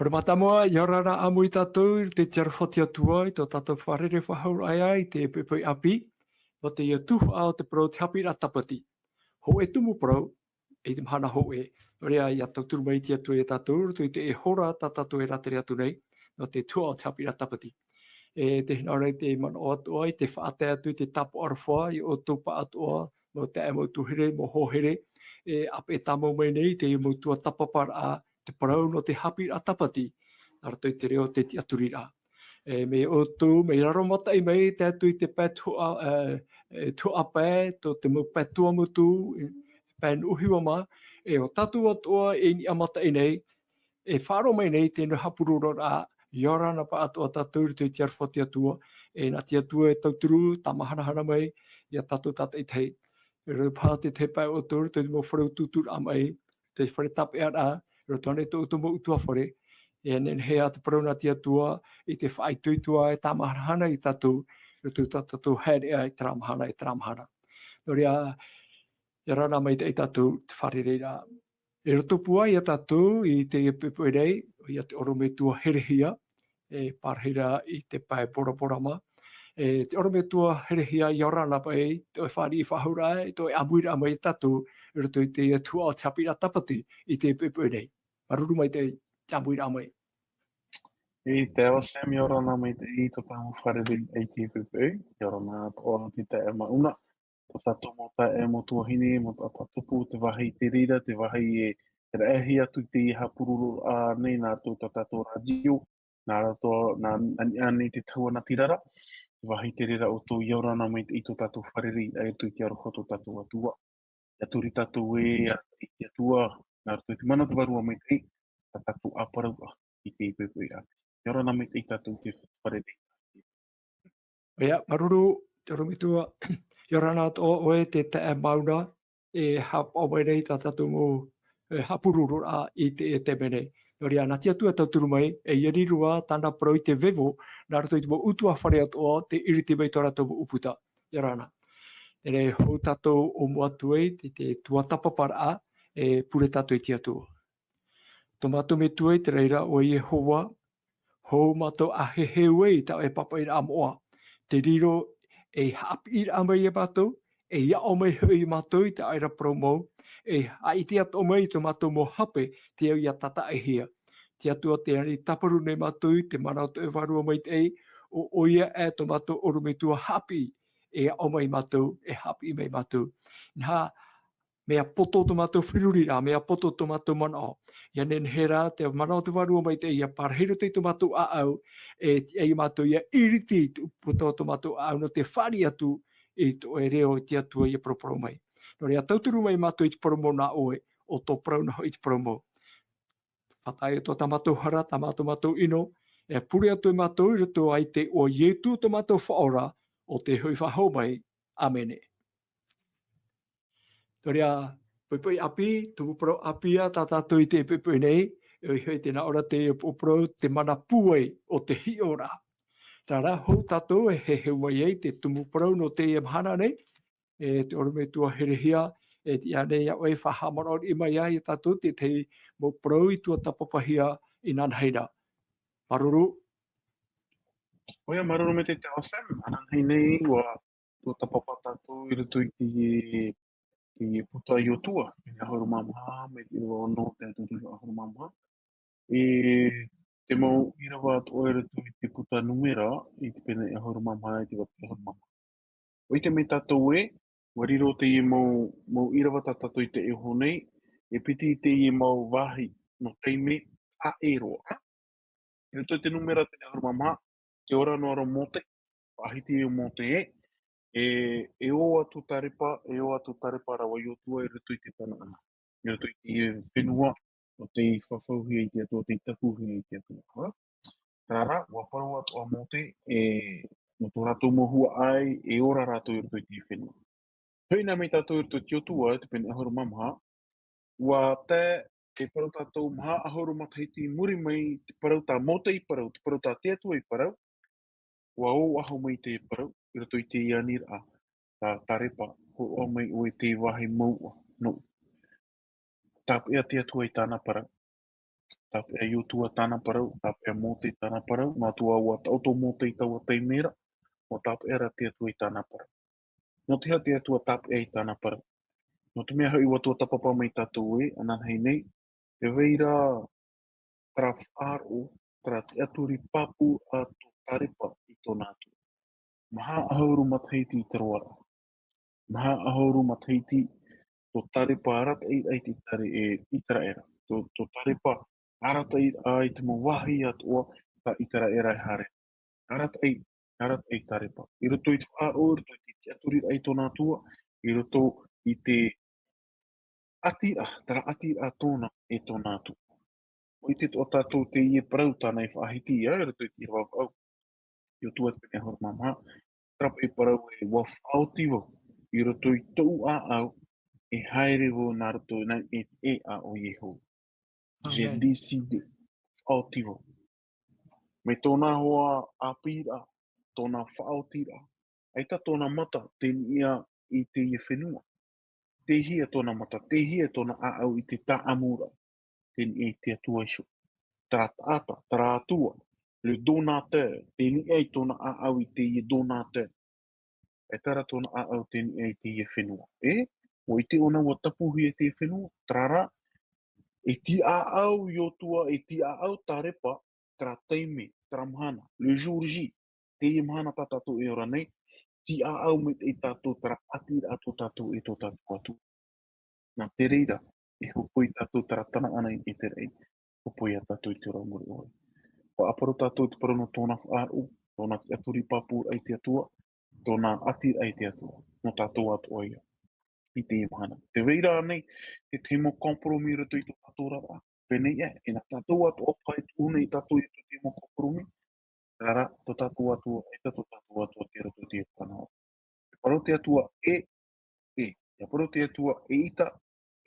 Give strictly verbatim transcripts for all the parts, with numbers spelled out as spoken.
Parau mātāmua, ʻia ora na ʻāmui tātou i te aroha o te Atua, i tō tātou fārerei faʻahou raʻa i te poʻipoʻi ʻāpī, nō teie tuhaʻa o te parau Te Haʻapiʻiraʻa Tāpati. Hōʻē tumu parau, i te mahana hōʻē. Nō reira, ʻia tauturu mai te Atua ia tātou, i roto i teie hora tā tātou e rātere atu nei, nō te tuhaʻa o Te Haʻapiʻiraʻa Tāpati. E te hinaʻaro i te manaʻo atoʻa, i te faʻatae atu i te tāpaʻo aroha, ia ʻoutou pāʻatoʻa, mau taeaʻe, mau tuahere, mau hoa here, e ʻāpeʻe tāmau mai nei, teie mau tuatāpaparaʻa, te parau nō Te Haʻapiʻiraʻa Tāpati, nā roto i te reo o te tiʻaturiraʻa. E, mai ʻoutou, mai Raromataʻi mai, tae atu i te pae tuhaʻa, e, e, tuhaʻa pae, tō te mau pae Tuamotu, e, pae Nuʻuhiva mā, e ʻo tātou atoʻa i niʻa mataʻi nei, e faʻaroʻo mai nei teie haʻapurororaʻa, ʻia ora na pāʻatoʻa tātou i roto i te aroha o te Atua, e nā te Atua e tauturu, tāmahanahana mai, ia tātou tātaʻitahi. E rave paha te tahi pae ʻoutou, i roto i te mau fare utuuturaʻa mai, te fare tāpeʻaraʻa, i roto ānei tō ʻoutou mau ʻutuāfare, e nehenehe ā te parau nā te Atua, i te faʻaitoito ā e tāmahanahana ia tātou, i roto i tā tātou haereʻa i terā mahana, i terā mahana. Nō reira, ʻia ora na maitaʻi tātou te fārereiraʻa. E roto pū ā ia tātou i teie poʻipoʻi nei, ʻoia te ʻorometua Herehia, e parahi ra i te pae Bora Bora mā. E te ʻorometua Herehia, ʻia ora na paʻi, tō ʻoe fāriʻi faʻahou raʻa, tō ʻoe ʻāmuiraʻa mai ia tātou, i roto i teie tuhaʻa o Te Haʻapiʻiraʻa Tāpati, i teie poʻipoʻi nei. Māuruuru maitaʻi, te ʻāmuiraʻa mai. E taeaʻe Sam, ʻia ora na maitaʻi tō tātou fārerei i teie poʻipoʻi, ʻia ora na atoʻa te taeaʻe Mauna, tō tātou mau taeaʻe, mau tuahine, mau taʻata tupu, te vāhi i te reira, te vāhi e, e raʻehia atu i teie haʻapurororaʻa nei nā roto i tā tātou rātio, nā roto, nā, nā, nā, nā te tahua nā Tirara, te vāhi i te reira ʻoutou, ʻia ora na maitaʻi tō tātou fārerei, i roto i te aroha o tō tātou Atua. ʻIa turi tātou ē, i te Atua, nā roto i te mana o te Vārua Maitaʻi, tā tātou ʻāparau i teie poʻipoʻi ā. ʻIa ora na maitaʻi tātou i te fārerei. ʻOia, māuruuru, te ʻorometua, ʻia ora na atoʻa ʻoe te taeaʻe Mauna, e haʻapaʻo mai nei tā tātou mau, e, haʻapurororaʻa i te, e te mea nei. Nō reira, nā te Atua e tauturu mai, e ʻia riro ā tāna parau i te vevo, nā roto i te mau ʻutuāfare atoʻa, tē ʻiriti mai tō rātou mau ʻūputa. ʻIa ora na. Teie nei, hou tātou ʻōmua atu ai, te, te tuatāpaparaʻa, e pure tātou i te Atua. Tō mātou Metua i te raʻi ra ʻo Iehova, hou mātou ʻa heheu ai i tā ʻoe pāpaʻiraʻa moʻa. Te riro ei haʻapiʻiraʻa mai ia mātou, ei aʻo mai hoʻi ia mātou i tā ʻoe ra parau mau, ei haʻaʻite atoʻa mai i tō mātou mau hape, te au ʻia tātaʻihia. Te Atua, tē ani tāparu nei mātou i te mana o tō ʻoe Vārua Maitaʻi, ʻo, ʻoia ē tō mātou ʻorometua haʻapiʻi, e aʻo mai mātou, e haʻapiʻi mai mātou. Nā, mea poto tō mātou feruriraʻa, mea poto tō mātou manaʻo. ʻIa nehenehe rā te mana o te Vārua Maitaʻi ʻia parahi i roto i tō mātou ʻāʻau, e tiʻa ia mātou ʻia ʻiriti i te ʻūputa o tō mātou ʻāʻau nō te fāriʻi atu i tō ʻoe reo i te Atua ʻia paraparau mai. Nō reira, tauturu mai mātou i te parau mau nā ʻoe, ʻo tō parau nā hoʻi te parau mau. Faʻatae atu tā mātou hara, tā mātou, mātou ʻino, e pure atu ia mātou i roto i te iʻoa o Ietu tō mātou Faʻaora, ʻo tē hoʻi faʻahou mai. ʻĀmene. Nō reira, poʻipoʻi ʻāpī, tumu parau ʻāpī ā tā tātou i teie poʻipoʻi nei, e ʻoia hoʻi te nā ʻō ra teie parau, te mana pūai o te hiʻoraʻa. Terā rā, hou tātou e heheu mai ai te tumu parau nō teie mahana nei, e te ʻorometua Herehia, e tiʻa nei iā ʻoe e faʻahaʻamanaʻo riʻi mai ai ia tātou te tahi mau parau i tuatāpapahia inanahi ra. Māuruuru. ʻOia, māuruuru maitaʻi taeaʻe Sam, inanahi nei, ʻua tuatāpapa tātou i roto i te, te puta Iotua, pene ʻahuru mā maha, mai te ʻīrava ono, tae atu i te ʻīrava ʻahuru mā maha. E te mau ʻīrava atoʻa i roto i te puta Nūmera, i te pene ʻahuru mā maha, i te ʻīrava ʻahuru mā maha. ʻUa ʻite mai tātou ē, ʻua riro teie mau, mau ʻīrava tā tātou i teie nei, e piti i teie mau vāhi nō taime ʻāʻe roa. I roto i te Nūmera pene ʻahuru mā maha, tē ora noa ra ʻo Mōte, faʻahiti ʻo Mōte ē, e, e ō atu Tarepa, e ō atu Tarepa rāua Iotua i roto i te Kanaana. I roto i te fenua, ʻo tei fafauhia e te Atua, tei takuhia e te Atua. Terā rā, ʻua parau atoʻa Mōte, e, nō tō rātou mau huaʻai, e ora rātou i roto i te fenua. Hoʻi na mai tātou i roto i te Iotua, te pene ʻahuru mā maha, ʻua tae te parau tātou maha ʻahuru matahiti i muri mai te parau tā Mōte i parau, te parau tā te Atua i parau, ʻua ō faʻahou mai te parau, i roto i te aniraʻa, tā Tarepa, hōroʻa mai ʻoe te vāhi mouʻa, nō. Tāpeʻa te Atua i tāna parau. Tāpeʻa Iotua tāna parau, tāpeʻa Mōte tāna parau, nā te mea ʻua taʻoto Mōte i taua taime ra, ʻua tāpeʻa rā te Atua i tāna parau. Nō te aha te Atua tāpeʻa i tāna parau? Nō te mea hoʻi ʻua tuatāpapa mai tātou ē, ananahi nei, tē vai ra terā faʻaroʻo, terā tiʻaturi pāpū a tō Tarepa i tōna Atua. Maha ʻahuru matahiti i te roaraʻa. Maha ʻahuru matahiti tō Tarepa arataʻi i te Itare-, e, Iteraera. Tō, tō Tarepa arataʻi i te mau vāhi atoʻa tā Iteraera e haere. Arataʻi, arataʻi Tarepa. I roto i te faʻaroʻo, i roto i te tiʻaturiraʻa i tōna Atua, i roto i te ʻatiraʻa, terā ʻatiraʻa tōna e tōna Atua. ʻUa ʻite atoʻa tātou teie parau tāna i faʻahiti ai, i roto i te ʻīrava vaʻu. Iotua te pene ʻahuru mā maha, terā paʻi parau ē, ʻua faʻaoti vau, i roto i tōʻu ʻāʻau, e haere vau nā roto i nā, e, e ʻā o Iehova. J'ai décidé, faʻaoti vau. Mai tōna hoa ʻāpīraʻa, tōna faʻaotiraʻa, ʻaita tōna mata tei niʻa i teie fenua. Tei hea tōna mata, tei hea tōna ʻāʻau i te tāʻamuraʻa, tei niʻa i te Atua iho. Terā taʻata, terā Atua, le donateur, tei niʻa i tōna ʻāʻau i teie donateur. ʻAita rā tōna ʻāʻau tei niʻa i teie fenua. E, ʻua ʻite ʻōna ʻua tapuhia teie fenua, terā rā, e tīaʻau Iotua, e tīaʻau Tarepa, terā taime, terā mahana, le jour J, teie mahana tā tātou e ora nei, tīaʻau maitaʻi tātou terā ʻatiraʻa tō tātou e tō tātou Atua. Nā te reira, e hopoi tātou terā taraʻa nei e te raʻi, hopoi ā tātou i te ora muri ʻore. ʻUa ʻāparo tātou te parau nō tōna faʻaroʻo, tōna tiʻaturi pāpūraʻa i te Atua, tōna ʻatiraʻa i te Atua, nō tātou atoʻa ia. I teie mahana. Tē vai ra ānei, te tahi mau compromis i roto i tō tātou oraraʻa. Pēnei ē, e nā tātou atoʻa paʻi e tuʻu nei tātou i te mau compromis. Terā rā, tō tātou Atua, ʻaita tō tātou Atua tei roto i te Atua nā. E parau te Atua, e, e. E parau te Atua, eʻita,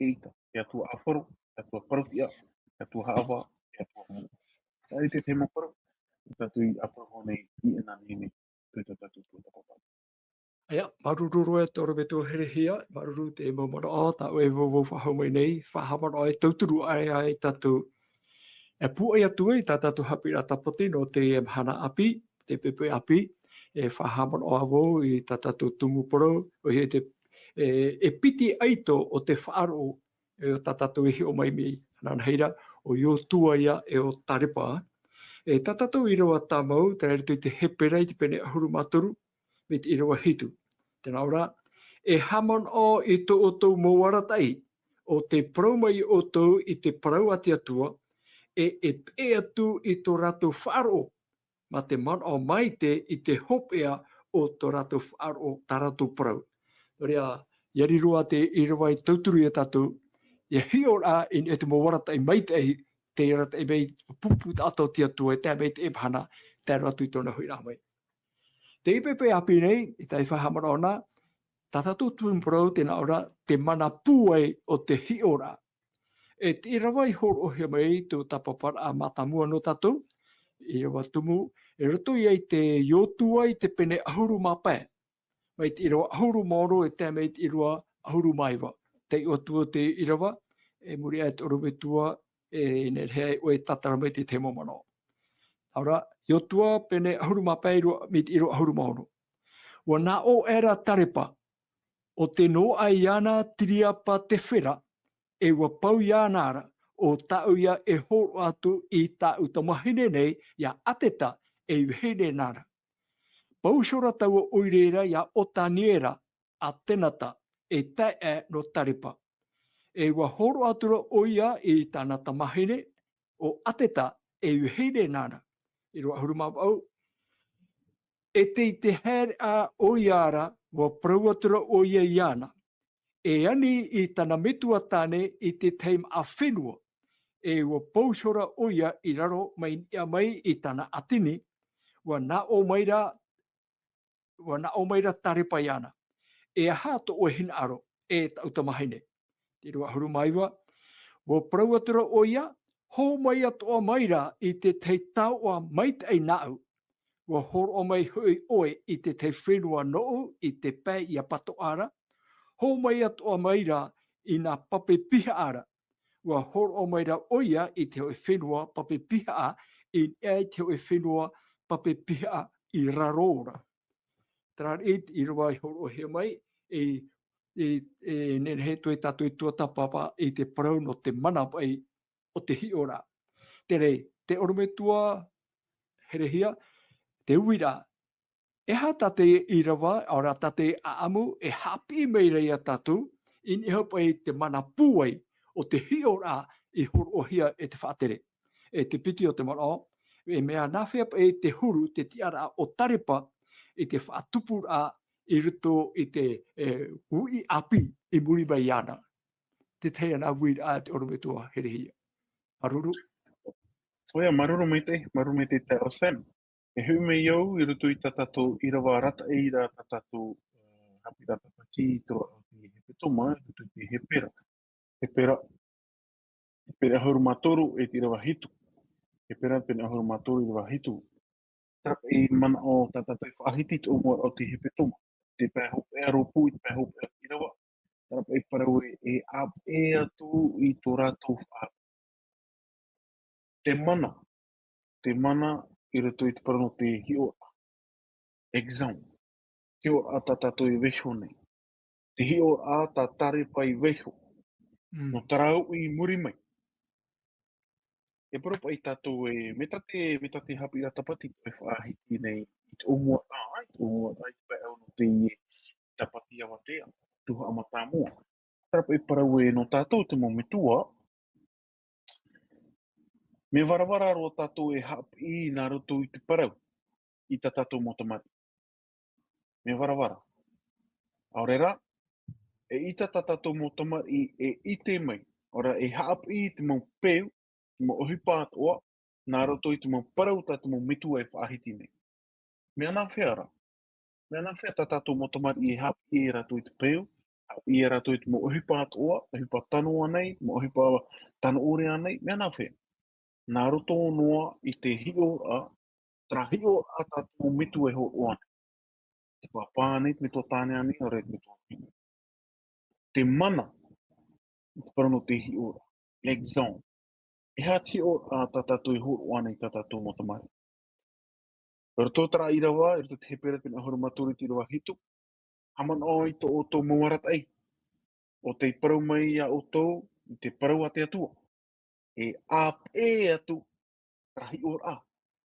eʻita. Te Atua ʻāfaro, te Atua parau-tiʻa, te Atua haʻavā, te Atua mau. Terā te tahi mau parau, tātou i ʻāparo nei, i ʻananahi nei, tō tātou tuatāpapa. ʻAia, māuruuru e te ʻorometua Herehia, māuruuru te mau manaʻo, tā ʻoe e vauvau faʻahou mai nei, faʻahaʻamanaʻo e tauturu aʻe ai tātou. E pūai atu ai tā tātou haʻapiʻiraʻa tāpati nō te mahana ʻāpī, te poʻipoʻi ʻāpī, e faʻahaʻamanaʻo ā vau i tā tātou tumu parau, ʻoia te, e, e piti ʻaito o te faʻaroʻo, e, tā tātou e hiʻo mai mai, ananahi ra, ʻo Iotua ia e ʻo Tarepa. E tā tātou ʻīrava tāmau, terā i roto i te Hepera i te pene ʻahuru mā toru, mai te ʻīrava hitu. Tē nā ʻō ra, e haʻamanaʻo i tō ʻoutou mau arataʻi, ʻo tē parau mai ʻoutou i te parau a te Atua, e, e peʻe atu i tō rātou faʻaroʻo, mā te manaʻo maitaʻi i te hopeʻa o tō rātou faʻaroʻo, tā rātou parau. Nō reira, ʻia riro ā te ʻīrava e tauturu ia tātou, ʻia hiʻo ra i niʻa i te mau arataʻi maitaʻi, te arataʻi mai, pupu taʻata o te Atua, e tae mai i teie mahana, tae roa atu i tōna hoʻiraʻa mai. Teie poʻipoʻi ʻāpī nei, i tā i faʻahaʻamanaʻo na, tā tātou tumu parau tē nā ʻō ra, te mana pūai o te hiʻoraʻa. E te ʻīrava i hōroʻahia mai tō tāpaparaʻa mātāmua nō tātou, ʻīrava tumu, e roto ia i te Iotua i te pene ʻahuru mā pae. Mai te ʻīrava ʻahuru mā ono e tae mai te ʻīrava ʻahuru mā iva. Taiʻo atu te ʻīrava, e muri aʻe te ʻorometua, e nehenehe ai ʻoe e tātara mai te tahi mau manaʻo. Nā ʻō ra, Iotua, pene ʻahuru mā pae ʻīrava, mai te ʻīrava ʻahuru mā ono. ʻUa nā ʻō aʻera Tarepa, ʻo tē noaʻa iāna Tiriapa-tefera, e ʻua pau iāna ra, ʻo tāʻu ia e hōroʻa atu i tāʻu tamahine nei, iā Ateta, ei vahine nā ra. Pauso ra taua ʻoire ra iā Otaniera, a Tenata, e taeaʻe nō Tarepa. E ʻua hōroʻa atu ra ʻoia i tāna tamahine, ʻo Ateta, ei vahine nā ra. ʻĪrava ʻahuru mā vaʻu. E tei te haere ā ʻoia ra, ʻua parau atu ra ʻoia iāna. E ani i tāna metua tāne i te tahi māʻa fenua. E ʻua pauso ra ʻoia i raro mai niʻa mai i tāna ʻātini. ʻUa nā ʻō mai ra, ʻua nā ʻō mai ra Tarepa iāna. E aha tō ʻoe hinaʻaro, e tāʻu tamahine? Te ʻīrava ʻahuru mā iva, ʻua parau atu ra ʻoia, hōmai atoʻa mai ra i te tahi taoʻa maitaʻi nāʻu. ʻUa hōroʻa mai hoʻi ʻoe i te tahi fenua nōʻu i te pae iā Patoʻa ra. Hōmai atoʻa mai ra i nā pape pihaʻa ra. ua hōroʻa mai ra ʻoia i te hōʻē fenua pape pihaʻa, i niʻa i te hōʻē fenua pape pihaʻa i raro ra. Terā i te ʻīrava i hōroʻahia mai, e, e, e nehenehe atoʻa tātou e tuatāpapa i te parau nō te mana paʻi o te hiʻoraʻa. Terā, te ʻorometua Herehia, te uiraʻa, e aha tā te ʻīrava, ʻaore rā tā te ʻāʻamu, e haʻapiʻi mai ra ia tātou, i niʻa paʻi i te mana pūai o te hiʻoraʻa i hōroʻahia e te faʻatere. E te piti o te manaʻo, e mea nāfea paʻi te huru, te tiʻaraʻa o Tarepa i te faʻatupuraʻa i roto i te, e, uʻi ʻāpī i muri mai iāna. Te tahi anaʻe uiraʻa te ʻorometua Herehia. Māuruuru. ʻOia, māuruuru maitaʻi, māuruuru maitaʻi taeaʻe Sam. E hoʻi mai au i roto i tā tātou ʻīrava arataʻi ra, tā tātou, e, haʻapiʻiraʻa tāpati i te roaraʻa o te hepetoma, i roto i te Hepera. Hepera, Hepera ʻahuru mā toru e te ʻīrava hitu. Hepera pene ʻahuru mā toru ʻīrava hitu. Terā paʻi manaʻo tā tātou e faʻahiti i te ʻōmuaraʻa o te hepetoma. Te pae hopeʻa rōpū, i te pae hopeʻa ʻīrava. Terā paʻi parau e, e ʻāpeʻe atu i tō rātou faʻaroʻo. Te mana, te mana i roto i te parau nō te hiʻoraʻa. Exemple. Hiʻoraʻa tā tātou e vaiiho nei. Te hiʻoraʻa tā Tarepa i vaiiho. Mm. Nō terā uʻi i muri mai. E parau paʻi tātou e, mai tā te, mai tā te haʻapiʻiraʻa tāpati e faʻahiti nei i te ʻōmuaraʻa, i te ʻōmuaraʻa, i te pae au nō teie tāpati avatea, tuhaʻa mātāmua. Terā paʻi parau e nō tātou te mau metua, mea varavara roa tātou e haʻapiʻi nā roto i te parau i tā tātou mau tamariʻi. Mea varavara. ʻAore rā, eʻita tā tātou mau tamariʻi e ʻite mai, ʻaore rā e haʻapiʻi i te mau peu, te mau ʻohipa atoʻa, nā roto i te mau parau tā te mau metua e faʻahiti nei. Mea nāfea rā? Mea nāfea tā tātou mau tamariʻi e haʻapiʻi ia rātou i te peu, haʻapiʻi ia rātou i te mau ʻohipa atoʻa, ʻohipa tano ānei, mau ʻohipa tano ʻore ānei, mea nāfea? Nā roto noa i te hiʻoraʻa, terā hiʻoraʻa tā te mau metua e hōroʻa nei. Te pāpā ānei, te metua tāne ānei, ʻaore te metua vahine. Te mana, i te parau nō te hiʻoraʻa. L'exemple. E aha te hiʻoraʻa tā tātou e hōroʻa nei i tā tātou mau tamariʻi? I roto terā ʻīrava, i roto te Hepera pene ʻahuru mā toru i te ʻīrava hitu, haʻamanaʻo i tō ʻoutou mau arataʻi. ʻO tei parau mai ia ʻoutou i te parau a te Atua. E ʻāpeʻe atu terā hiʻoraʻa,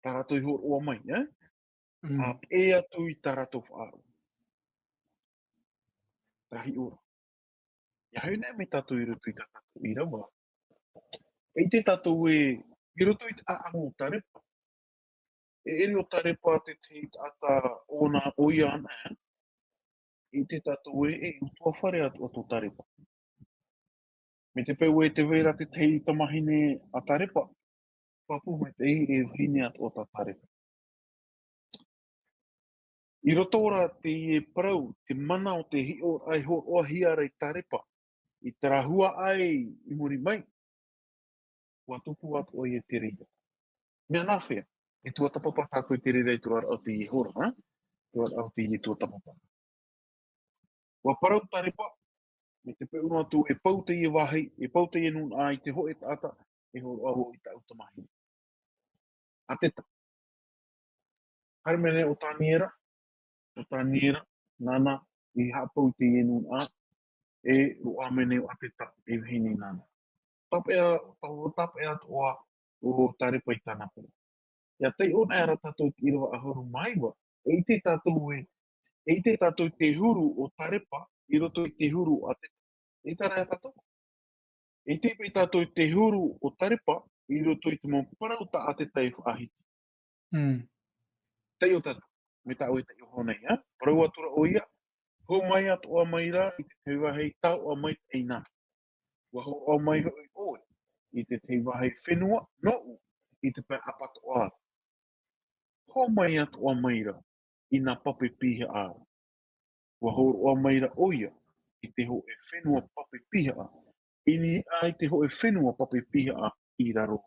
tā rātou i hōroʻa mai, e? Mm. ʻĀpeʻe atu i tā rātou faʻaroʻo. Terā hiʻoraʻa. ʻIa hoʻi nei mai tātou i roto i tā tātou ʻīrava. E ʻite tātou ē, i roto i te ʻāʻamu o Tarepa. E ʻere ʻo Tarepa te tahi taʻata ʻōna ʻoia ana, ʻite tātou ē, e utuafare atoʻa tō Tarepa. Mai te peu ē tē vai ra te tahi tamahine a Tarepa, pāpū maitaʻi e vahine atoʻa tā Tarepa. I roto rā teie parau, te mana o te hiʻoraʻa e hōroʻahia ra e Tarepa, i terā huaʻai i muri mai, ʻua tupu atoʻa ia te reira. Mea nāfea? E tuatāpapa tātou i te reira i te roaraʻa o teie hora, ha? Te roaraʻa o teie tuatāpapa. ʻUa parau Tarepa, mai te peu noa atu e pau teie vāhi, e pau teie nūnaʻa i te hōʻē taʻata, e hōroʻa vau i tāʻu tamahine. ʻAteta. Haere mai nei ʻo Taniera, ʻo Taniera, nāna i haʻapau i teie nūnaʻa, e roaʻa mai nei ʻo ʻAteta, e vahine nāna. Tāpeʻa, tā-, tāpeʻa atoʻa ʻo Tarepa i tāna parau. ʻIa taiʻo anaʻe ra tātou i te ʻīrava ʻahuru mā iva, e ʻite tātou ē, e ʻite tātou i te huru o Tarepa, i roto i te huru o ʻAteta. E ʻite ra tātou. E ʻite paʻi tātou i te huru o Tarepa, i roto i te mau parau tā ʻAteta e faʻahiti. Mm. Taiʻo tātou, mai tāʻu e taiʻo hoʻi nei, ā? Parau atu ra ʻoia, hōmai atoʻa mai ra i te tahi vāhi taoʻa maitaʻi nā. ʻUa hōroʻa mai hoʻi ʻoe, i te tahi vāhi fenua, nōʻu, i te pae ʻapatoʻa. Hōmai atoʻa mai ra, i nā pape pihaʻa ra. ʻUa hōroʻa mai ra ʻoia, i te hōʻē fenua pape pihaʻa, i niʻa i te hōʻē fenua pape pihaʻa i raro.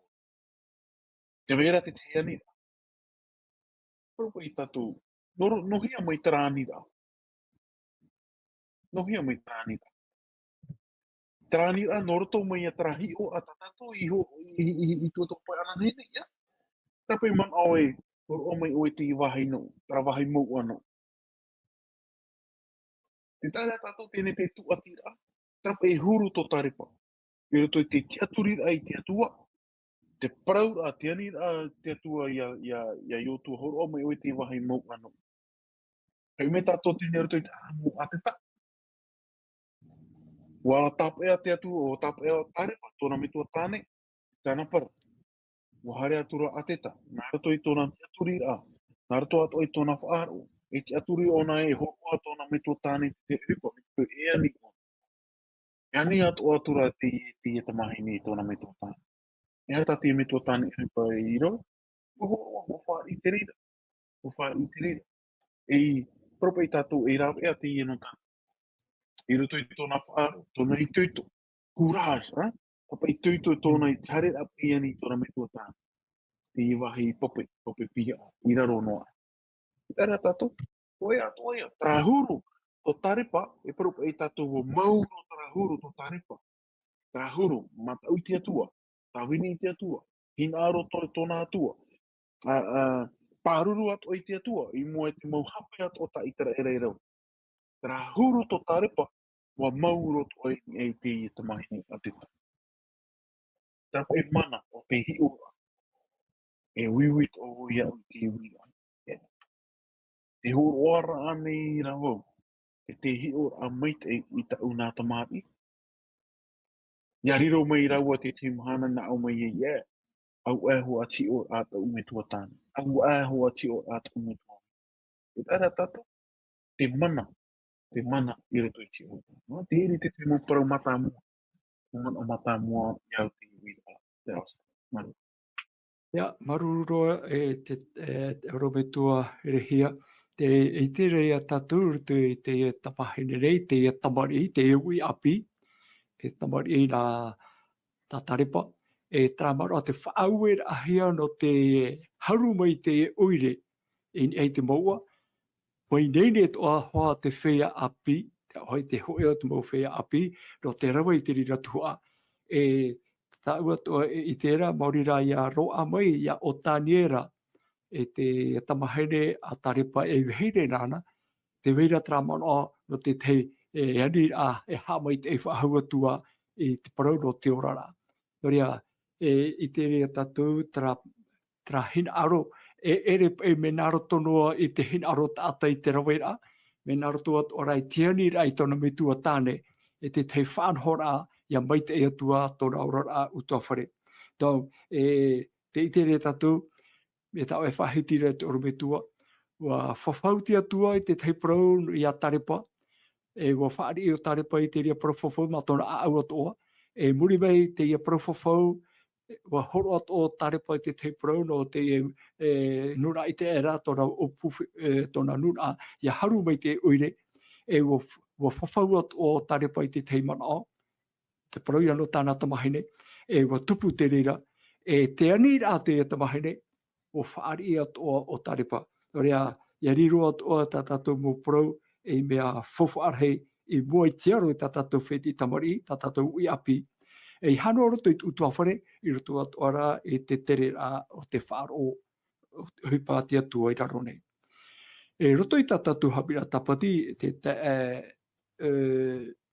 Tē vai ra te tahi aniraʻa. Parau paʻi tātou, nō ro-, nō hea mai terā aniraʻa? Nō hea mai terā aniraʻa? Terā aniraʻa, nō roto mai ia terā hiʻoraʻa tā tātou i ho-, i, i, i, i tuatoʻa pae ananahi nei, ia. Terā paʻi manaʻo e hōroʻa mai ʻoe i te vāhi nō, terā vāhi mouʻa nō. Tē taea ra tātou teie nei te tūʻatiraʻa, terā paʻi e huru tō Tarepa. I roto i te tiʻaturiraʻa i te Atua, te parauraʻa, te aniraʻa te Atua ia, ia, ia Iotua, hōroʻa mai ʻoe i te vāhi mouʻa nō. Hei mai tātou teie nei i roto i te ʻāʻamu o Ateta. ʻUa tāpeʻa te Atua, ʻua tāpeʻa Tarepa, tōna metua tāne, tāna parau. ʻUa haere atu ra Ateta, nā roto i tōna tiʻaturiraʻa, nā roto atoʻa i tōna faʻaroʻo, e tiʻaturi ʻōna e hōroʻa tōna metua tāne i te ʻohipa, e ani ʻōna. E ani atoʻa atu ra te, te tamahine i tōna metua tāne. E aha tā te metua tāne ʻohipa i rave? ʻUa hōroʻa, ʻua fāriʻi i te reira. ʻUa fāriʻi i te reira. E parau paʻi tātou e rāveʻa teie nō tātou. I roto i tōna faʻaroʻo, tōna itoito. Courage, ā? Pāpaʻi itoito tōna i te haereraʻa paʻi i ani i tōna metua tāne. Teie vāhi pape, pape piʻiraʻa, i raro noa. Terā tātou, ʻoia atoʻa ia, terā huru tō Tarepa, e parau paʻi tātou ʻua mau roa terā huru tō Tarepa. Terā huru, mataʻu i te Atua, tāvini i te Atua, hinaʻaro tō, tōna Atua, ā, ā, pāruru atoʻa i te Atua, i mua i te mau hape atoʻa tā ʻĪteraʻera i rave. Terā huru tō Tarepa, ʻua mau roa atoʻa i, i te tamahine Ateta. Terā paʻi mana o te hiʻoraʻa. E uiui atoʻa vau iāʻu i te uiraʻa. Te hōroʻaraʻa nei rā vau, e te hiʻoraʻa maitaʻi i tāʻu nā tamariʻi. ʻIa riro mai rāua te tahi mahana nā ʻō mai ai, ē, auaʻe hoʻi te hiʻoraʻa a tāʻu metua tāne. Auaʻe hoʻi te hiʻoraʻa a tāʻu metua. E tae ra tātou, te mana, te mana i roto i te hiʻoraʻa. Nō te iri te, te mau parau mātāmua. Te mana mātāmua i au te uiraʻa, te Aosa. Māuruuru. Ia, māuruuru roa, e, te, e, te orometua Erehia, te, i te reira tātou, i roto i te tamahine nei, te tamariʻi, te uʻi ʻāpī, e tamariʻi nā tā Tarepa, e terā manaʻo te faʻaueraʻahia nō te haru mai te ʻoire, i niʻa i te mouʻa, mai nei nei atoʻa hoʻi te feiā ʻāpī, te, hoʻi te hōʻē o te mau feiā ʻāpī, nō te rave i te reira tuhaʻa. E tāʻu atoʻa e ʻite ra, maori rā ʻia roaʻa mai, ʻia ʻōtani ra, e te tamahine a Tarepa e vahine nāna, tē vai ra terā manaʻo nō te tahi, e, aniraʻa, e haʻamaitaʻi faʻahou atu ā i te parau nō te oraraʻa. Nō reira, e, i te reira tātou terā, terā hinaʻaro, e, ʻere, e, mea nā roto noa i te hinaʻaro taʻata i te raveraʻa, mea nā roto atoʻa rā i te aniraʻa i tōna metua tāne, e te tahi faʻanahoraʻa, ʻia maitaʻi atu ā tōna oraraʻa ʻutuāfare. Tau, e, tē ʻite ra tātou, e tāʻu e faʻahiti ra te orometua, ʻua fafau te Atua i te tahi parau iā Tarepa, e ʻua fāriʻi ʻo Tarepa i te reira parau fafau mā tōna ʻāʻau atoʻa, e muri mai teie parau fafau, ʻua hōroʻa atoʻa ʻo Tarepa i te tahi parau nō te, e, nūnaʻa ʻĪteraʻera, tōna ʻōpū, e, tōna nūnaʻa, ʻia haru mai te ʻoire, e ʻua, ʻua fafau atoʻa ʻo Tarepa i te tahi manaʻo, te parau ia nō tāna tamahine, e ʻua tupu te reira, e te aniraʻa te tamahine, ʻua fāriʻi atoʻa ʻo Tarepa. Nō reira, ʻia riro atoʻa tā tātou mau parau, ei mea faufaʻa rahi i mua i te aro i tā tātou fētiʻi tamariʻi, tā tātou uʻi ʻāpī. E ʻia hano roto i te ʻutuāfare, i roto atoʻa rā i te tereraʻa o te faʻaroʻo, ʻohipa a te Atua i raro nei. E roto i tā tātou haʻapiʻiraʻa tāpati, te, te, e, e,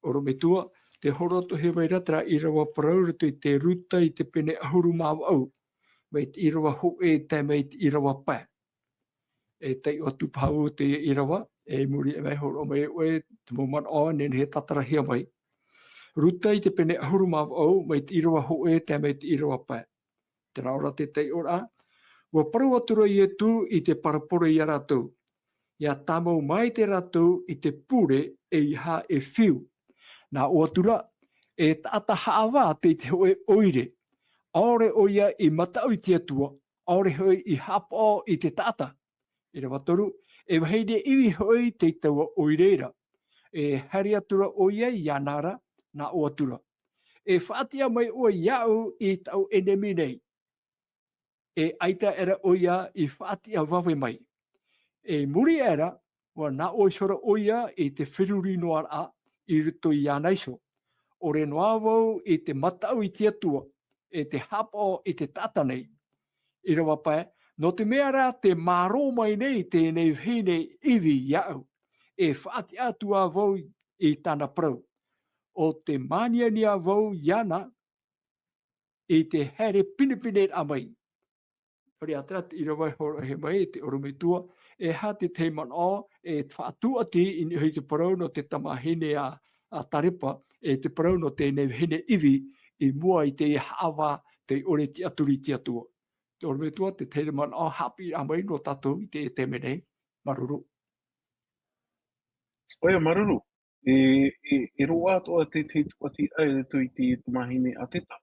orometua, tē hōroʻa atoʻa mai ra terā ʻīrava parau roto i te Ruta i te pene ʻahuru mā vaʻu, mai te ʻīrava hōʻē tae mai te ʻīrava pae. E taiʻo atu paha vau teie ʻīrava, e muri mai hōroʻa mai ʻoe, te mau manaʻo, nehenehe e tātarahia mai. Ruta i te pene ʻahuru mā vaʻu, mai te ʻīrava hōʻē tae mai te ʻīrava pae. Terā ora te taiʻoraʻa, ʻua parau atu ra Ietu i te parabole iā rātou. ʻIa tāmau maitaʻi rātou i te pure ʻeiaha e fiu. Nā ʻō atu ra, e taʻata haʻavā tei te hōʻē ʻoire. ʻAore ʻoia i mataʻu i te Atua, ʻaore hoʻi i haʻapaʻo i te taʻata. ʻĪrava toru, e vahine ivi hoʻi tei taua ʻoire ra. E haere atu ra ʻoia iāna ra, nā ʻō atu ra. E faʻatiʻa mai ʻoe iāʻu i tāʻu ʻenemi nei. E ʻaita aʻera ʻoia i faʻatiʻa vave mai. E muri aʻera, ʻua nā ʻō iho ra ʻoia i te feruri noa raʻa i roto iāna iho. ʻore noa vau i te mataʻu i te Atua, e te haʻapaʻo i te taʻata nei. ʻĪrava pae, nō te mea rā tē mārō mai nei teie nei vahine ivi iāʻu, e faʻatiʻa atu ā vau i tāna parau. ʻO te māniania vau iāna i te haere pinepine raʻa mai. ʻOre ā terā te ʻīrava e hōroʻahia mai e te ʻorometua, e aha te tahi manaʻo e faʻatūʻati i niʻa i te parau nō te tamahine a, a Tarepa, e te parau nō teie nei vahine ivi i mua i te haʻavā, tei ʻore tiʻaturi i te Atua. Te ʻorometua, te tahi manaʻo haʻapiʻiraʻa mai nō tātou i te, e te mea nei, māuruuru. ʻOia, māuruuru. E, e, e roaʻa atoʻa te, te tūʻatiraʻa i roto i te tamahine a Teta.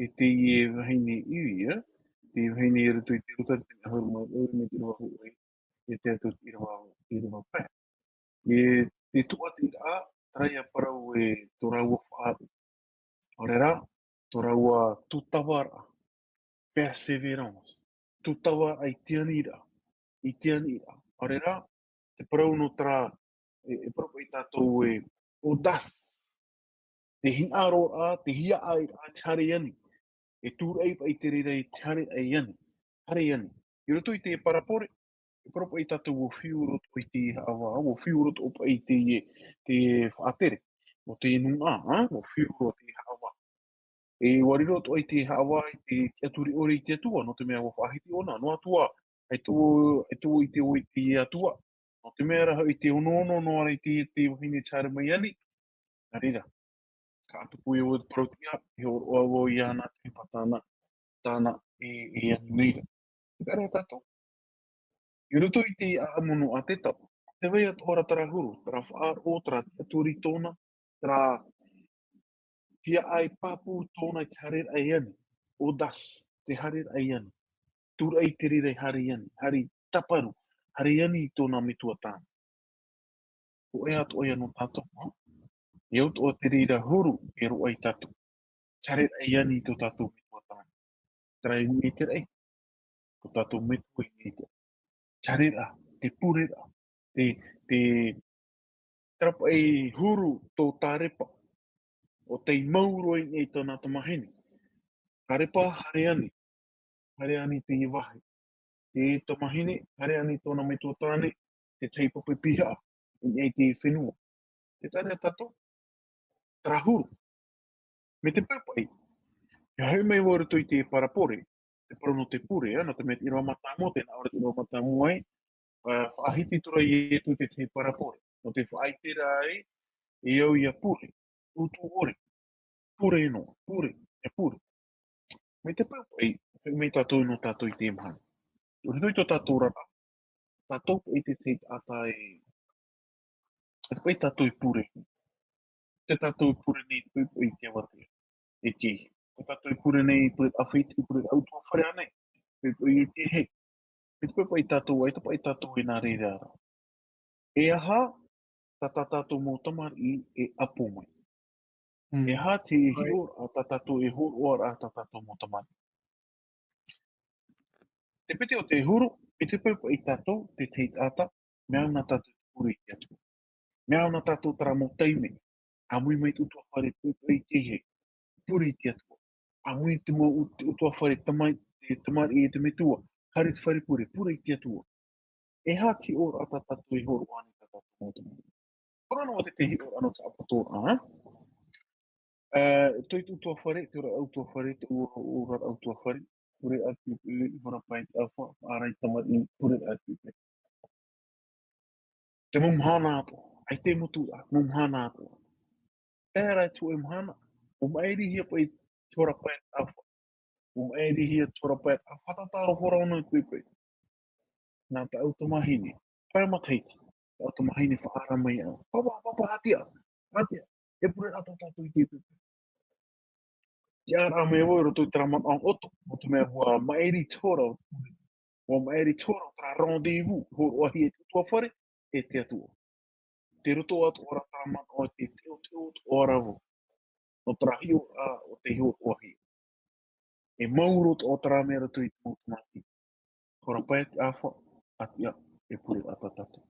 E teie vahine ivi, ā, te vahine i roto i te Ruta te ʻahuru mā ʻoe, mai te ʻīrava hōʻē, e tae atu i te ʻīrava, ʻīrava pae. E te tūʻatiraʻa, terā ia parau e tō rāua faʻaʻite. ʻAore rā, tō rāua tūtavaraʻa, persévérance. Tūtavaraʻa i te aniraʻa, i te aniraʻa. ʻAore rā, te parau nō terā, e, e parau paʻi tātou e audace. Te hinaʻaroraʻa, te hiaʻai raʻa, te haere ani. E tūraʻi paʻi te reira i te haere ani. Haere ani. I roto i te parabole, e parau paʻi tātou ʻua fiu roto i te haʻavā, ʻua fiu roto paʻi i te, te faʻatere. ʻO te nūnaʻa, ā, ʻua fiu roto te haʻavā. E ʻua riro atoʻa i te haʻavā i te tiʻaturi ʻore i te Atua, nō te mea ʻua faʻahiti ʻōna, noa atu ā, e tō, e tō i te ʻoe i te Atua. Nō te mea rā hoʻi te onoono noa ra i te, te vahine tē haere mai ani, nā reira. Ka tupu ia vau te parau-tiʻa, e hōroʻa vau iāna te pātana, tāna e, e ani nei ra. Terā tātou. I roto i te ʻāʻamu nō Ateta, tē vai atoʻa ra terā huru, terā faʻaroʻo, terā tiʻaturi tōna, terā hiaʻai pāpū tōna i te haereraʻa e ani, audace, te haereraʻa e ani. Tūraʻi te reira e haere ani, haere tāparu, haere ani i tōna metua tāne. Hōʻē atoʻa ia nō tātou, ā? E au atoʻa te reira huru e roaʻa ia tātou. Te haereraʻa e ani i tō tātou metua tāne. Terā i niʻa i te raʻi. Tō tātou metua i niʻa i te raʻi. Te haereraʻa, te pureraʻa, te, te, terā paʻi huru tō Tarepa. ʻO tei mau roa i niʻa i tāna tamahine. Tarepa, haere ani. Haere ani i teie vāhi. Te tamahine, haere ani tōna metua tāne, te tahi pape pihaʻa, i niʻa i te fenua. Te taea tātou, terā huru. Mai te peu paʻi, ʻia hoʻi mai vau i roto i te parabole, te parau nō te pure, ā, nō te mea te ʻīrava mātāmua, tē nā ʻō ra te ʻīrava mātāmua ē, ā, faʻahiti atu ra Ietu i te tahi parabole, nō te faʻaʻite ra ē, e au ʻia pure, utu ʻore, pure noa, pure, e pure. Mai te peu paʻi, hoʻi mai tātou nō tātou i teie mahana. I roto i tō tātou oraraʻa, tātou paʻi te, te taʻata e, e paʻi tātou e pure. Te tātou e pure nei, te paʻi, paʻi te avatea. E kī. Ko tātou e pure nei, pure ʻāfaʻi, pure ʻutuāfare ānei. Paʻi, paʻi, e te he. E te paʻi, paʻi tātou, ʻaita paʻi tātou e nā reira ra. E aha, tā, tā tātou mau tamariʻi e ʻapo mai. Mm. E aha te hiʻoraʻa tā tātou e hōroʻa ra tā tātou mau tamariʻi. Te piti o te huru, e te peu paʻi tātou, te tahi taʻata, mea ana tātou te pure i te Atua. Mea ana tātou terā mau taime, ʻāmui mai te ʻutuāfare, te paʻi, paʻi te he, pure i te Atua. ʻĀmui te mau ut-, ʻutuāfare tamai-, te tamariʻi e te metua, haere i te fare pure, pure i te Atua. E aha te hiʻoraʻa tā tātou e hōroʻa nei tā tātou mau tamariʻi. Terā noa te, te hiʻoraʻa nō te ʻapatoʻa, ā? Ā, tō te ʻutuāfare, te oraraʻa ʻutuāfare, te ora-, oraraʻa ʻutuāfare, pure atu i te, i hora pae te ʻāfa, ʻārai tamariʻi, pure atu i te. Te mau mahana atoʻa, ʻaita e motu ra, mau mahana atoʻa. Terā te hōʻē mahana, ʻua maʻirihia paʻi te hora pae te ʻāfa. ʻUa maʻirihia te hora pae te ʻāfa, fātata roa hora ono i te poʻipoʻi. Nā tāʻu tamahine, pae matahiti, tāʻu tamahine faʻaara mai iāʻu. Papa, papa, haʻapiʻi, haʻapiʻi, e pure ra tā tātou i te poʻipoʻi. Tiʻaraʻa mai vau i roto i terā manaʻo ʻoto, nō te mea ʻua maʻiri te hora o te pure. ʻUa maʻiri te hora o terā rendez-vous, hōroʻahia e te ʻutuāfare, e te Atua. Tei roto atoʻa ra terā manaʻo e te teoteo atoʻa ra vau. Nō terā hiʻoraʻa ʻo tei hōroʻahia. E maoro atoʻa terā mea i roto i te mau tamariʻi. Hora pae te ʻāfa, ʻāpiʻi, e pure ra tā tātou.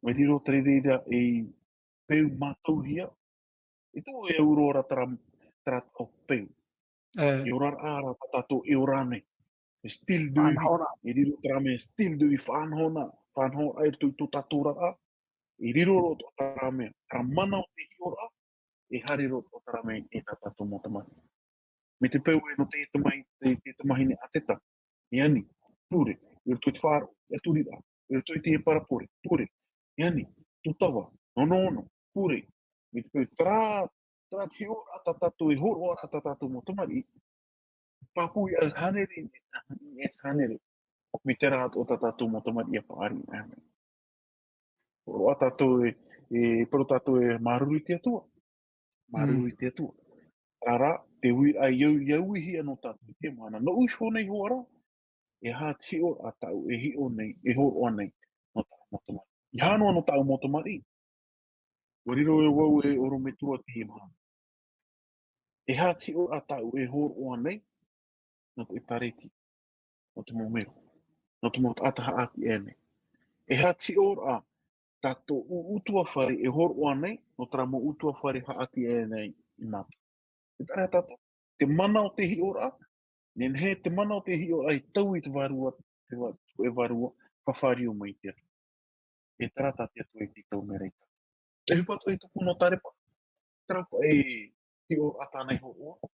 Mai riro te reira e peu mātauhia, E tō e uro ra tara, tara o peu. E ora ra tā tātou e ora nei. E style de vie. E riro tara me style de vie. Faʻanaho na, faʻanaho ra e tō, tō tātou ra. E riro roto tara me, tara mana o te hiʻo ra, e haere roto tara me e tā tātou mau tamariʻi. Me te peu e no te tamahi, te, te tamahine a teta. E ani, pure, e roto i te faʻaroʻo, e turi ra, e roto i te parapore, pure. E ani, tō tava, no, no, no, pure. Me te peu tara, tara te hiʻo ra tā tātou, e hōroʻa ra tā tātou mau tamariʻi. Pāpū i au hānere, e hānere. Me te rā o tā tātou mau tamariʻi a paʻari, e. Roa tātou e, e, paro tātou e māuruuru i te Atua. Māuruuru i te Atua. Rā, te uiraʻa i au, i au ihi anō tātou i te mana. No uiho nei hoa ra, e aha te hiʻo ra tāʻu e hiʻo nei, e hōroʻa nei, no tāʻu mau tamariʻi. E aha noa no tāʻu mau tamariʻi. Ua riro e vau e orometua te maha. E aha te hiʻo ra tāʻu e hōroʻa nei, no te ʻĒtārētia, no te mau mero, no te mau taʻata haʻati aʻe nei. E aha te hiʻo ra tātou ʻu-, ʻutuāfare e hōroʻa nei, no terā mau ʻutuāfare haʻati aʻe nei i mātou. E tara tātou, te mana o te hiʻo ra, nehenehe te mana o te hiʻo ra e tau i te vārua, te vā-, e vārua, faʻario mai te Atua. E tara tā te Atua i te tau mea reita. Te hupa atoʻa i tupu no Tarepa. Tara paʻi hiʻo ra tāna i hōroʻa.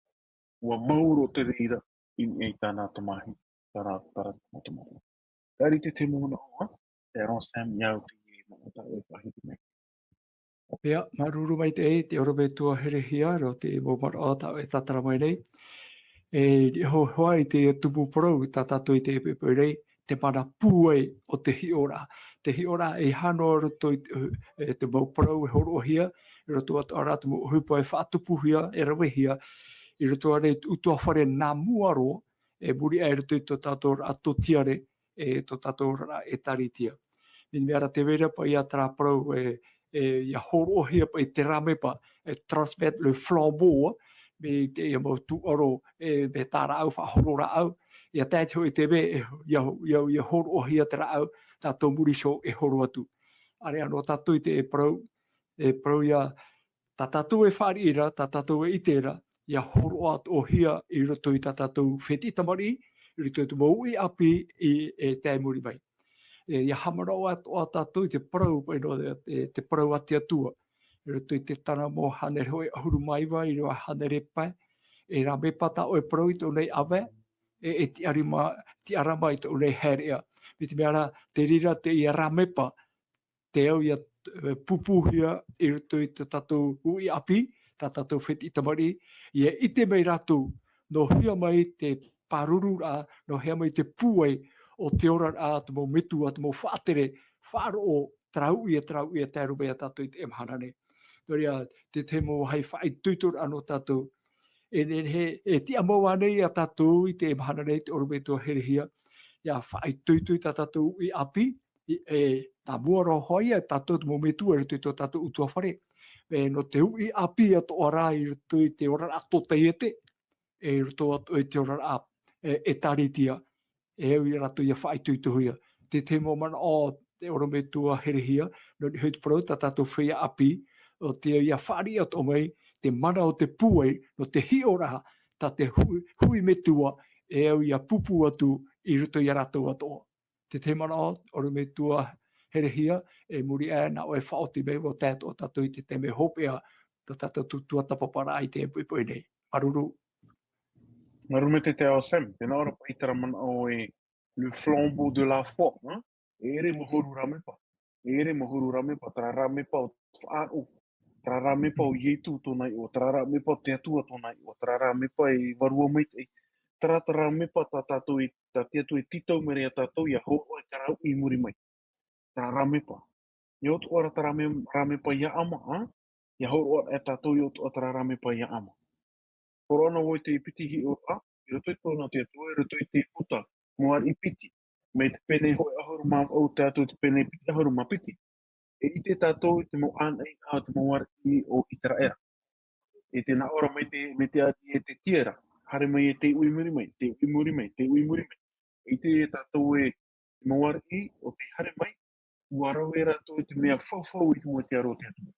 Ua maoro te reira i, i tāna tamariʻi, tāna, tāna mau tamariʻi. Tari te te mona oa, te aro Sam i au te mau tā e pahiti mai. Ia, māuruuru maitaʻi, te orometua herehia, ro te mau manaʻo tā e tātara mai nei. E, hoʻi te tumu parau, tā tātou i te poʻipoʻi nei, te mana pūai o te hiʻo ra. Te hiʻo ra e hano roto i te, e, te mau parau e hōroʻahia, i roto atoʻa ra te mau ʻohipa e faʻatupuhia, e ravehia, i roto ānei te ʻutuāfare nā mua roa, e muri aʻe i roto i tō tātou ra tōtiare, e tō tātou ra ʻĒtārētia. Mea ra tē vai ra paʻi ia terā parau e, e, ʻia hōroʻahia paʻi te rāmepa, e transmettre le flambeau, mai teie mau tūʻaro, e, mai tā rāʻau faʻahoro rāʻau, ʻia tae atu hoʻi te mea, e, ʻia, ʻia, ʻia hōroʻahia te rāʻau, tātou muri iho e horo atu. ʻĀreʻa noa tātou i te parau, e parau ia, tā tātou e fāriʻi ra, tā tātou e ʻite ra, ʻia hōroʻa atoʻahia i roto i tā tātou fētiʻi tamariʻi, i roto i te mau uʻi ʻāpī i, e tae muri mai. E, ʻia haʻamanaʻo atoʻa tātou i te parau, paʻi noa, e, te parau a te Atua. I roto i te tāna mau hānere hoʻi ʻahuru mā iva, ʻīrava hānere pae, e rāmepa tā ʻoe parau i tō ʻoe ʻāvae, e, e tiʻarima, tiʻarama i tō ʻoe haereʻa. Mai te mea ra, te reira teie rāmepa, te au ʻia, e, pūpūhia i roto i tō tātou uʻi ʻāpī, tā tātou fētiʻi tamariʻi, ʻia ʻite mai rātou, nō hea mai te pāruru ra, nō hea mai te pūai o te oraraʻa, te mau metua, te mau faʻatere, faʻaroʻo, terā uʻi, terā uʻi e tae roa mai ia tātou i teie mahana nei. Nō reira, te, te mau vāhi faʻaitoitoraʻa nō tātou. E, e, e, e tiʻa mau ānei ia tātou i teie mahana nei, te orometua herehia, ʻia faʻaitoito i tā tātou uʻi ʻāpī, i, e, nā mua roa hoʻi ia tātou te mau metua i roto i tō tātou ʻutuāfare. E, nō te uʻi ʻāpī atoʻa ra i roto i te oraraʻa tōtaiete, e, i roto atoʻa i te oraraʻa, e, ʻĒtārētia, e au ia rātou ʻia faʻaitoitohia. Te, te mau manaʻo, te orometua herehia, nō niʻa hoʻi te parau tā tātou feiā ʻāpī, ʻo te au ʻia fāriʻi atoʻa mai, te mana o te pūai, nō te hiʻo ra, tā te hui, hui metua, e au ʻia pūpū atu i roto ia rātou atoʻa. Te, te manaʻo, orometua herehia, e muri aʻe nā ʻoe e faʻaoti mai, ʻua tae atoʻa tātou i te taime hopeʻa, tā tātou tū-, tuatāpaparaʻa i teie poʻipoʻi nei. Māuruuru. Māuruuru maitaʻi te ao Sam, tē nā ʻō ra paʻi terā manaʻo e le flambeau de la foi, hein? E ʻere mau huru rāmepa. E ʻere mau huru rāmepa, terā rāmepa o te faʻaroʻo. Terā rāmepa o Ietu tōna iʻoa, terā rāmepa o te Atua tōna iʻoa, terā rāmepa e Vārua Maitaʻi. Terā, terā rāmepa tā tātou i, tā te Atua i tītau mai ra ia tātou, ʻia hōroʻa i terā uʻi i muri mai. Terā rāmepa. ʻIa ʻoto ra terā me-, rāmepa ʻia ʻama, ā? ʻIa hōroʻa e tātou ʻia ʻoto ra terā rāmepa ʻia ʻama. Hōroʻa na vau i te piti hiʻoraʻa, i roto i tōna te Atua, i roto i te puta, mau ariʻi piti. Mai te pene hōʻē ʻahuru mā vaʻu tae atu i te pene piti ʻahuru mā piti. E ʻite tātou i te mau ʻānaʻi, ā, te mau ariʻi o ʻĪteraʻera. I te nā ʻō ra mai te, mai te ariʻi e te tiara, haere mai e te uʻi i muri mai, te uʻi i muri mai, te uʻi i muri mai. E ʻite tātou e te mau ariʻi o tē haere mai, ʻua rave rātou i te mea faufaʻa i te mau te aro o te Atua.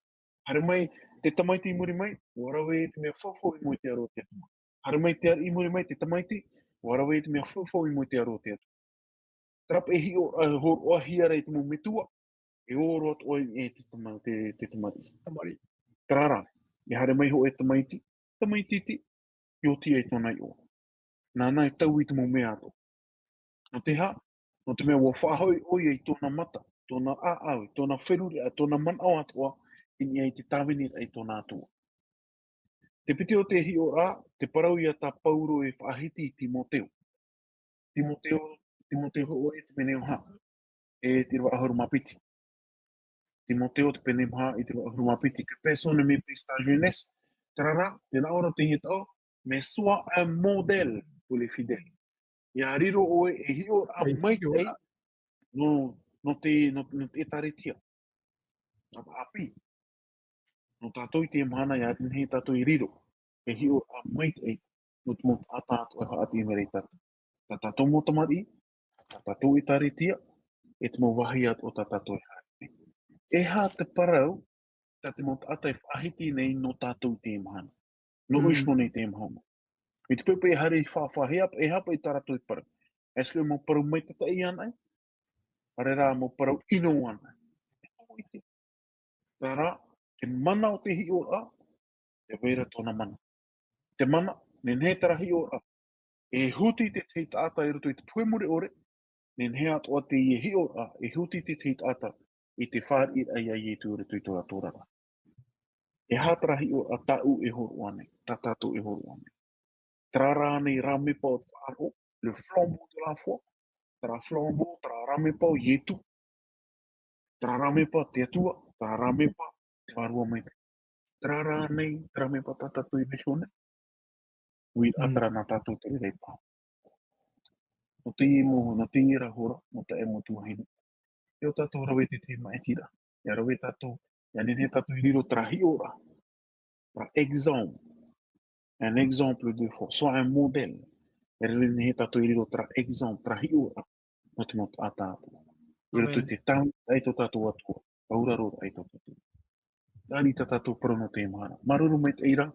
Haere mai, Te tamaiti i muri mai, ʻua rave i te mea faufaʻa i mua i te aro o te Atua. Haere mai te ariʻi i muri mai, te tamaiti, ʻua rave i te mea faufaʻa i mua i te aro o te Atua. Terā paʻi e hiʻo, e hōroʻahia ra e te mau metua, e ʻō roa atoʻa i te tama-, te, te tamariʻi. Tamariʻi. Terā rā, e haere mai hoʻi e tamaiti, tamaiti iti, i oti ai tōna iʻoa. Nāna e taui i te mau mea atoʻa. Nō te aha? Nō te mea ʻua faʻahoʻi ʻoia i tōna mata, tōna ʻāʻau, tōna feruriraʻa, tōna manaʻo atoʻa, i niʻa i te tāviniraʻa i tōna Atua. Te piti o te hiʻoraʻa, te parau ia tā Pauro e faʻahiti i Timoteo. Timoteo, Timoteo hoʻi te pene maha, e te ʻīrava ʻahuru mā piti. Timoteo te pene maha i te ʻīrava ʻahuru mā piti, que personne ne méprise ta jeunesse. Terā rā, tē nā ʻō ra teie taʻo, mais sois un modèle pour les fidèles. ʻIa riro ʻoe ei hiʻoraʻa maitaʻi nō, nō te, nō, nō te ʻĒtārētia. Nō te ʻāpī. Nō tātou i teie mahana, ʻia nehenehe tātou e riro ei hiʻoraʻa maitaʻi nō te mau taʻata atoʻa e haʻaʻati mai ra ia tātou. Tā tātou mau tamariʻi, tā tātou ʻĒtārētia, e te mau vāhi atoʻa tā tātou e haere mai. E aha te parau tā te mau taʻata e faʻahiti nei nō tātou i teie mahana? Nō Mm. Iso nei i teie mahana. I te peu paʻi e haere i fāfā, e aha, e aha paʻi tā rātou e parau? Est-ce que mau parau maitaʻi anaʻe? ʻAore rā, mau parau ʻino anaʻe? E tō ʻite. Terā rā, te mana o te hiʻoraʻa, tē vai ra tōna mana. Te mana, nehenehe terā hiʻoraʻa e huti i te tahi taʻata i roto i te puhe mure ʻore, nehenehe atoʻa teie hiʻoraʻa e huti i te tahi taʻata i te fāriʻiraʻa ia Ietu i roto i tō rātou oraraʻa. E aha terā hiʻoraʻa tāʻu e hōroʻa nei, tā tātou e hōroʻa nei? Terā rā nei rāmepa o te faʻaroʻo, le flambeau de la foi, terā flambeau, terā rāmepa o Ietu, terā rāmepa te Atua, terā rāmepa te Vārua Maitaʻi. Terā rā nei, terā rāmepa tā tātou e vaiiho nei. Uiraʻa Mm. terā nā tātou te reira i paʻari. Nō teie mau, nō teie ra hora, mau taeaʻe, mau tuahine. E ʻo tātou rave i te, te maʻitiraʻa. ʻIa rave tātou, ʻia nehenehe tātou e riro terā hiʻoraʻa. Terā exemple. Un exemple de foi. Sois un modèle. E riro, nehenehe tātou e riro terā exemple, terā hiʻoraʻa nō te mau taʻata atoʻa. I roto i Amen. te tāviniraʻa i tō tātou Atua. Auraro ai tō tātou. Nā reira tā tātou parau nō teie mahana. Māuruuru maitaʻi ra,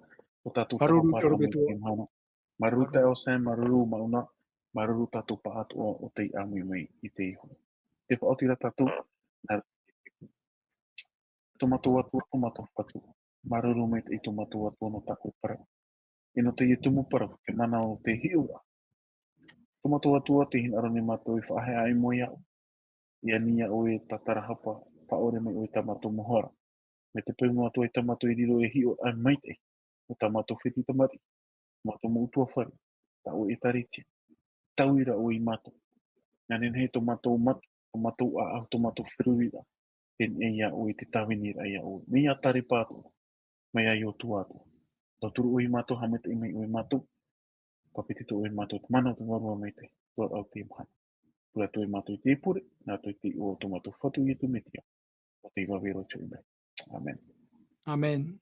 tō tātou Māuruuru, tāpaʻo te Atua. Nō teie mahana. Māuruuru Māuruuru. Taeaʻe Sam, māuruuru Mauna, māuruuru tātou pāʻatoʻa o tei ʻāmui mai i teie hora. Tē faʻaoti ra tātou, nā tō mātou Atua, tō mātou Fatu. Māuruuru maitaʻi tō mātou Atua nō tā ʻoe parau. E nō teie tumu parau, te mana o te hiʻoraʻa. Tō mātou Atua, tē hinaʻaro nei mātou e faʻaheaʻa i mua iāʻu. I ani iā ʻoe tā tarahapa, faʻaʻore mai ʻoe tā mātou mau hara. Mai te peu noa atu ai tā mātou e riro ei hiʻoraʻa maitaʻi, nō tā mātou fētiʻi tamariʻi, mātou mau ʻutuāfare, tā ʻoe ʻĒtārētia. Taui ra ʻoe ia mātou. ʻIa nehenehe tō mātou mata, tō mātou ʻāʻau, tō mātou feruriraʻa, e niʻa iā ʻoe i te tāviniraʻa iā ʻoe. Mai iā Tarepa atoʻa, mai iā Iotua atoʻa. Tauturu ʻoe ia mātou, haʻamaitaʻi mai ʻoe ia mātou, pāpetito ʻoe ia mātou i te mana o te Vārua Maitaʻi, tō rātou i teie mahana. Pure atu ia mātou i te pure, nā roto i te iʻoa o tō mātou Fatu Ietu Metia, ʻo tei vave roa i te hoʻi mai. Amen. Amen.